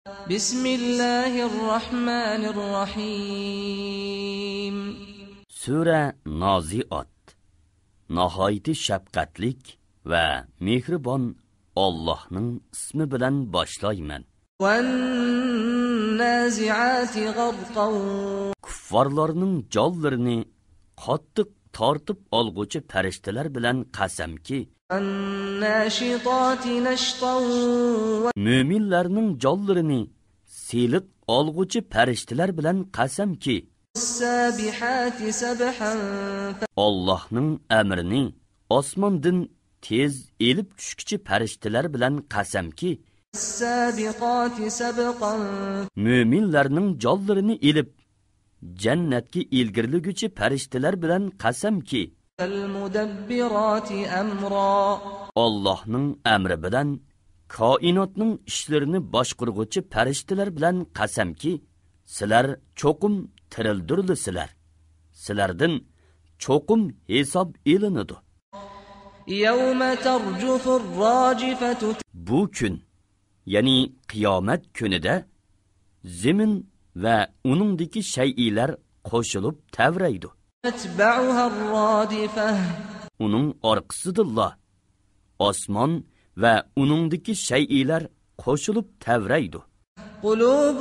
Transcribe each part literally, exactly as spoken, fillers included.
بسم الله الرحمن الرحيم. سۈرە نازىئات. ناھايىتى شەپقەتلىك ۋە مېھرىبان ئاللاھنىڭ ئىسمى بىلەن باشلايمەن. والنازعات غرقا. كۇففارلارنىڭ جانلىرىنى قاتتىق تارتىپ ئالغۇچى پەرىشتىلەر بىلەن قەسەمكى، والناشطات نشطا. مۆمىنلەرنىڭ جانلىرىنى سىلىق ئالغۇچى پەرىشتىلەر بىلەن قەسەمكى، والسابحات سبحا. ئاللاھنىڭ ئەمرىنى ئاسماندىن تېز ئېلىپ چۈشكۈچى پەرىشتىلەر بىلەن قەسەمكى، والسابقات سبقا. مۆمىنلەرنىڭ جانلىرىنى ئېلىپ، جەننەتكە ئىلگىرىلىگۈچى پەرىشتىلەر بىلەن قەسەمكى، فالمدبرات أمرا. ئاللاھنىڭ ئەمرى بىلەن كائىناتنىڭ ئىشلىرىنى باشقۇرغۇچى پەرىشتىلەر بىلەن قەسەمكى، سىلەر چوقۇم تىرىلدۈرۈلىسىلەر. سىلەردىن چوقۇم ھېساب ئېلىنىدۇ. يوم ترجف الراجفة. بۇ كۈن، يەنى قىيامەت كۈنىدە زېمىن ۋە ئۇنىڭدىكى شەيئىلەر قوشۇلۇپ تەۋرەيدۇ. تتبعها الرادفة. ئۇنىڭ ئارقىسىدىنلا ئاسمان ۋە ئۇنىڭدىكى شەيئىلەر قوشۇلۇپ تەۋرەيدۇ. قلوب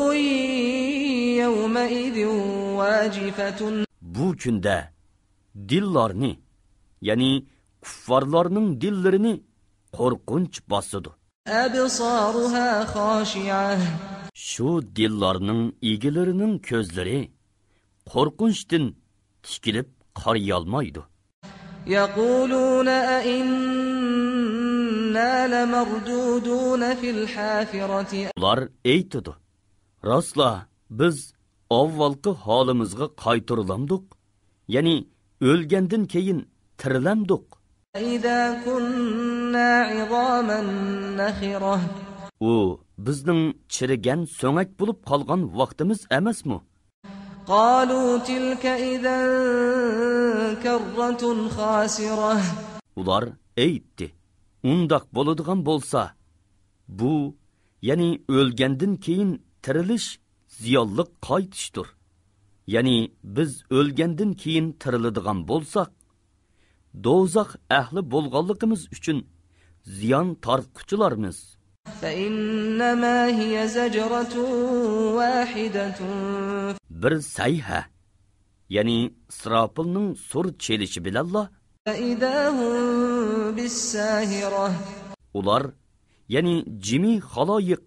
يومئذ واجفة. بۇ كۈندە دىللارنى، يەنى كۇففارلارنىڭ دىللىرىنى قورقۇنچ باسىدۇ. أبصارها خاشعة. شۇ دىللارنىڭ ئىگىلىرىنىڭ كۆزلىرى قورقۇنچتىن تىكىلىپ قارىيالمايدۇ. يقولون أئنا لمردودون في الحافرة. ئۇلار ئېيتىدۇ، راستلا، بىز ئاۋۋالقى ھالىمىزغا قايتۇرۇلامدۇق؟ يەنى ئۆلگەندىن كېيىن تىرىلەمدۇق؟ أإذا كنا عظاما نخرة. ئۇ بىزنىڭ چىرىگەن سۆڭەك بولۇپ قالغان ۋاقتىمىز ئەمەسمۇ؟ قالوا تلك إذا كرة خاسرة. ئۇلار ئېيتتى، ئۇنداق بولىدىغان بولسا، بۇ، يەنى ئۆلگەندىن كېيىن تىرىلىش زىيانلىق قايتىشتۇر. يەنى بىز ئۆلگەندىن كېيىن تىرىلىدىغان بولساق، دوزاخ ئەھلى بولغانلىقىمىز ئۈچۈن زىيان تارتقۇچىلارمىز. فإنما هي زجرة واحدة. بىر سەيھە، يەنى ئىسراپىلنىڭ سۇر چېلىشى بىلەنلا، فإذا هم بالساهرة. ئۇلار، يەنى جىمى خالايىق،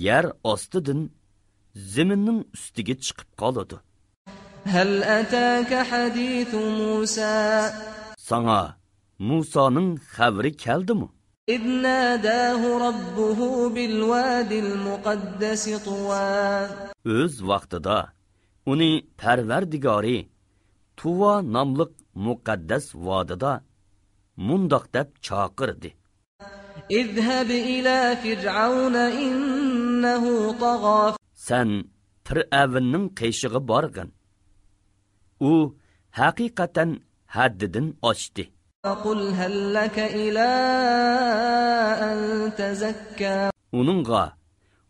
يەر ئاستىدىن زېمىننىڭ ئۈستىگە چىقىپ قالىدۇ. هل أتاك حديث موسى. ساڭا مۇسانىڭ خەۋىرى كەلدىمۇ؟ إذ ناداه ربه بالواد المقدس طوى. ئۆز ۋاقتىدا ئۇنى پەرۋەردىگارى تۇۋا ناملىق مۇقەددەس ۋادىدا مۇنداق دەپ چاقىردى. اذهب إلى فرعون إنه طغى. سەن پىرئەۋننىڭ قېشىغا بارغىن. ئۇ ھەقىقەتەن ھەددىدىن ئاشتى. فقل هل لك إلى أن تزكى. ئۇنىڭغا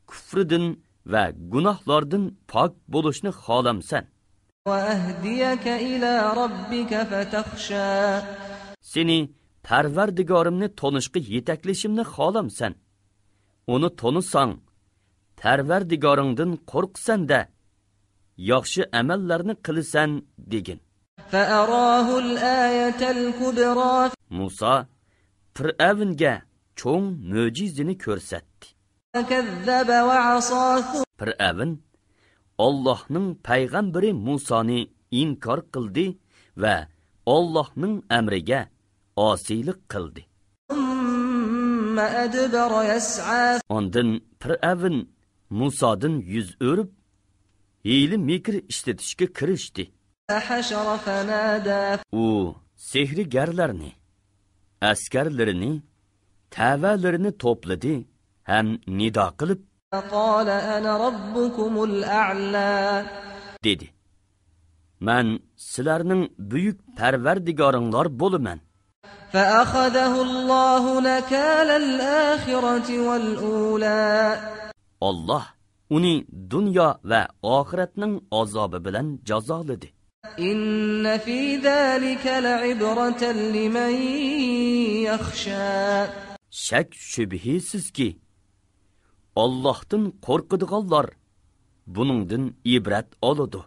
كۇفرىدىن ۋە گۇناھلاردىن پاك بولۇشنى خالامسەن؟ وأهديك إلى ربك فتخشى. سېنى پەرۋەردىگارىمنى تونۇشقا يېتەكلىشىمنى خالامسەن؟ ئۇنى تونۇساڭ، پەرۋەردىگارىڭدىن قورقىسەن-دە، ياخشى ئەمەللەرنى قىلىسەن، دېگىن. فأراه الآية الكبرى. مۇسا پىرئەۋنگە چوڭ مۆجىزىنى كۆرسەتتى. فكذب وعصى. پىرئەۋن ئاللاھنىڭ پەيغەمبىرى مۇسانى ئىنكار قىلدى ۋە ئاللاھنىڭ ئەمرىگە ئاسىيلىق قىلدى. ثم أدبر يسعى. ئاندىن پىرئەۋن مۇسادىن يۈز ئۆرۈپ، ھىيلە-مىكىر ئىشلىتىشكە كىرىشتى. فحشر فنادى. ئۇ سېھىرگەرلەرنى، ئەسكەرلىرىنى، تەۋەلىرىنى توپلىدى ھەم نىدا قىلىپ، قال أنا ربكم الأعلى. دېدى، مەن سىلەرنىڭ بۈيۈك پەرۋەردىگارىڭلار بولىمەن. فأخذه الله نكال الآخرة والأولى. ئاللاھ ئۇنى دۇنيا ۋە ئاخىرەتنىڭ ئازابى بىلەن جازالىدى. إن في ذلك لعبرة لمن يخشى. شەك-شۈبھىسىزكى، ئاللاھتىن قورقىدىغانلار بۇنىڭدىن ئىبرەت ئالىدۇ.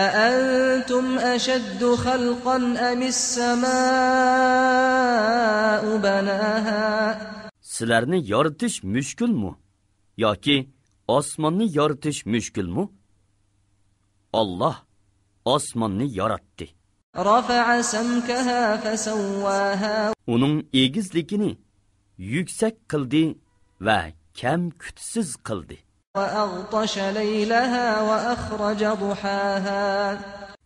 أأنتم أشد خلقا أم السماء بناها. سىلەرنى يارىتىش مۈشكۈلمۇ ياكى ئاسماننى يارىتىش مۈشكۈلمۇ؟ ئاللاھ ئاسماننى ياراتتى. رفع سمكها فسواها. ئۇنىڭ ئېگىزلىكىنى يۈكسەك قىلدى ۋە كەم-كۈتسىز قىلدى. وأغطش ليلها وأخرج ضحاها.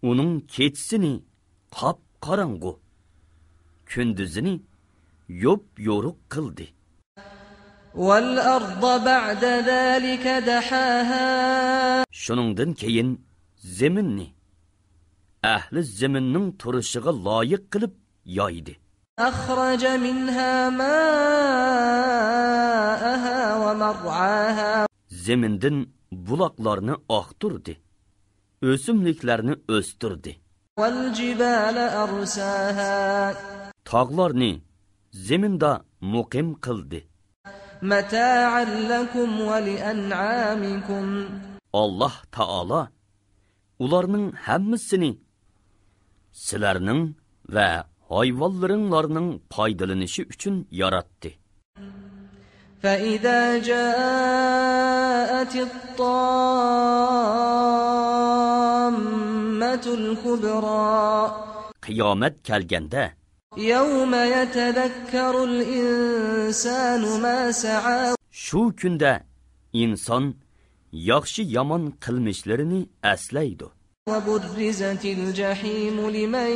ئۇنىڭ كېچىسىنى قاپقاراڭغۇ، كۈندۈزىنى يوپيورۇق قىلدى. والأرض بعد ذلك دحاها. شۇنىڭدىن كېيىن زېمىننى ئەھلى زېمىننىڭ تۇرۇشىغا لايىق قىلىپ يايدى. أخرج منها ماءها ومرعاها. زېمىندىن بۇلاقلارنى ئاقتۇردى، ئۆسۈملۈكلەرنى ئۆستۈردى. والجبال أرساها. تاغلارنى زېمىندا مۇقىم قىلدى. متاعا لكم ولأنعامكم. ئاللاھ تائالا ئۇلارنىڭ ھەممىسىنى سىلەرنىڭ ۋە ھايۋانلىرىڭلارنىڭ پايدىلىنىشى ئۈچۈن ياراتتى. فإذا جاءت الطامة الكبرى. قىيامەت كەلگەندە، يوم يتذكر الإنسان ما سعى. شۇ كۈندە ئىنسان ياخشى-يامان قىلمىشلىرىنى ئەسلەيدۇ. وبرزت الجحيم لمن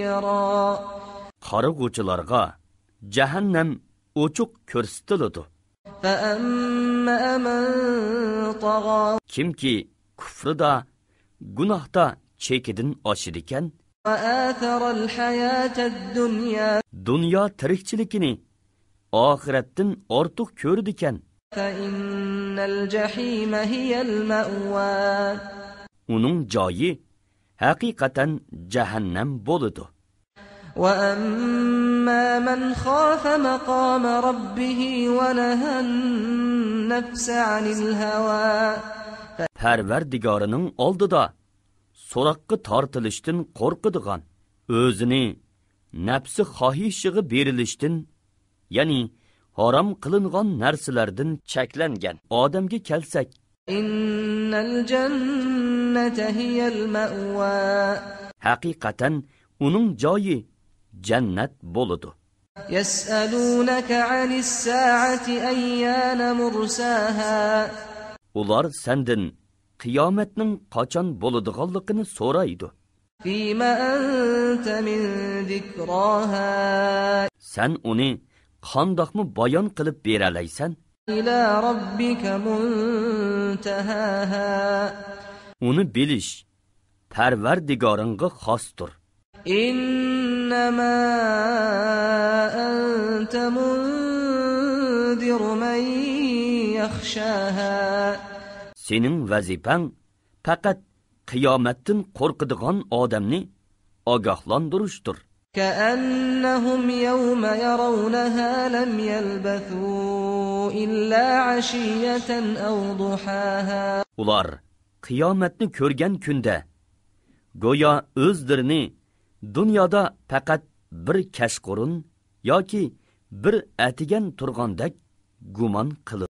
يرى. قارىغۇچىلارغا جەھەننەم ئوچۇق كۆرسىتىلىدۇ. فأما من طغى. كىمكى كۇفرىدا، گۇناھتا چېكىدىن ئاشىدىكەن، وآثر الحياة الدنيا. دۇنيا تىرىكچىلىكىنى ئاخىرەتتىن ئارتۇق كۆرىدىكەن، فإن الجحيم هي المأوى. ئۇنىڭ جايى ھەقىقەتەن جەھەننەم بولىدۇ. وأما من خاف مقام ربه ونهى النفس عن الهوى. پەرۋەردىگارىنىڭ ئالدىدا سوراققا تارتىلىشتىن قورقىدىغان، ئۆزىنى نەپسى خاھىشىغا بېرىلىشتىن، يەنى ھارام قىلىنغان نەرسىلەردىن چەكلەنگەن ئادەمگە كەلسەك، إن الجنة هي المأوى. ھەقىقەتەن ئۇنىڭ جايى جەننەت بولىدۇ. يسألونك عن الساعة أيان مرساها. ئۇلار سەندىن قىيامەتنىڭ قاچان بولىدىغانلىقىنى سورايدۇ. فيم أنت من ذكراها. سەن ئۇنى قانداقمۇ بايان قىلىپ بېرەلەيسەن؟ إلى ربك منتهاها. ئۇنى بىلىش پەرۋەردىگارىڭغا خاستۇر. إنما أنت منذر من يخشاها. سېنىڭ ۋەزىپەڭ پەقەت قىيامەتتىن قورقىدىغان ئادەمنى ئاگاھلاندۇرۇشتۇر. كأنهم يوم يرونها لم يلبثوا إلا عشية أو ضحاها. ئۇلار قىيامەتنى كۆرگەن كۈندە گويا ئۆزلىرىنى دۇنيادا پەقەت بىر كەچقۇرۇن ياكى بىر ئەتىگەن تۇرغاندەك گۇمان قىلىدۇ.